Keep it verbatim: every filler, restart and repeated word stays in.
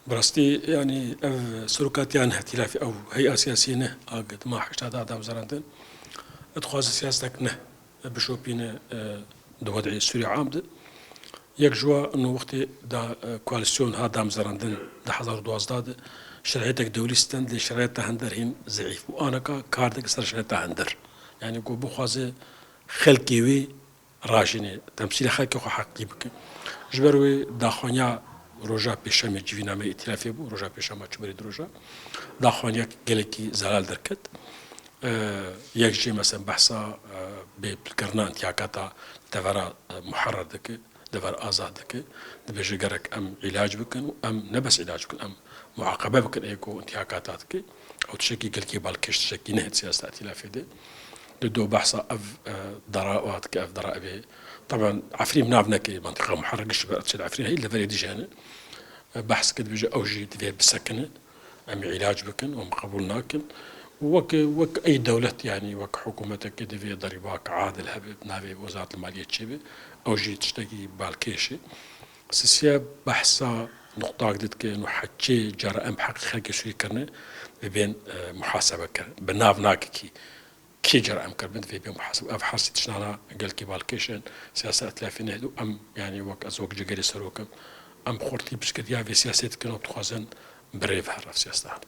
Bi rastî, yanî ev serokatiya ne, îtîlafê ew hey'a siyasî ne, a dima heştad a damezrandin, dixwaze siyasetek ne bişopîne, e, di wed'ê Sûriya am de. Yek ji wa no wextê da, e, koalîsyon ha damezrandin di hezar û duwazdeh de şeraitek dewlî stand lê şeraita hinder hîn zeîf bû. Aneka kar dike ser şeraita hinder. Yanî ku bixwaze xelkê wê rajînê, temsîlê xelkê xwe heqî bike. Ji ber wê daxwaniya roja pêşemê civîna me îtîlafê bû, roja pêşema çiberî di roja. Daxwaniya gelekî zelal derket. E, yek jê mesela behsa, e, bê pilkirina întiyakata devera, e, muherer dike, dever azad dike. Dibêje gerek em îlac bikin û em ne bes îlac bikin, em muaqebe bikin ê ku întiyakata dike. Ew tiştekî gelkî balkêş, tiştekî ne siyaseta îtîlafê de. Li do behsa ev, e, dara wa dike, ev dara evê. Taban Efrîn nav neke, mentiqa muherer giş ber çi Efrîn heyî, li verê dî jî hene. E, behs dike dibêje ew jî divê bisekine. Em ê îlac bikin, em qebûl nakin. Wek, wek ey dewlet, yanî wek hikûmetekê divê derîbak adil hebe, navê Wezaret Maliyê çêbe. Ew jî tiştekî balkêş e. Sisiye behsa nuqtak didike, û heçê cara em bi heqê xelkê Sûrî kirine, dibên, e, muhasebe kirin. Bi nav nake kî, kî cara em kiribin, divê bê muhasebe. Ev hersî tiştana gelkî balkêş in, siyaseta îtîlafê nehd û em, yanî wek ez wek cigerê serok im, em xurtî piştgiriya vê siyasetê dikin û dixwazin bi rê ve here ev siyaseta.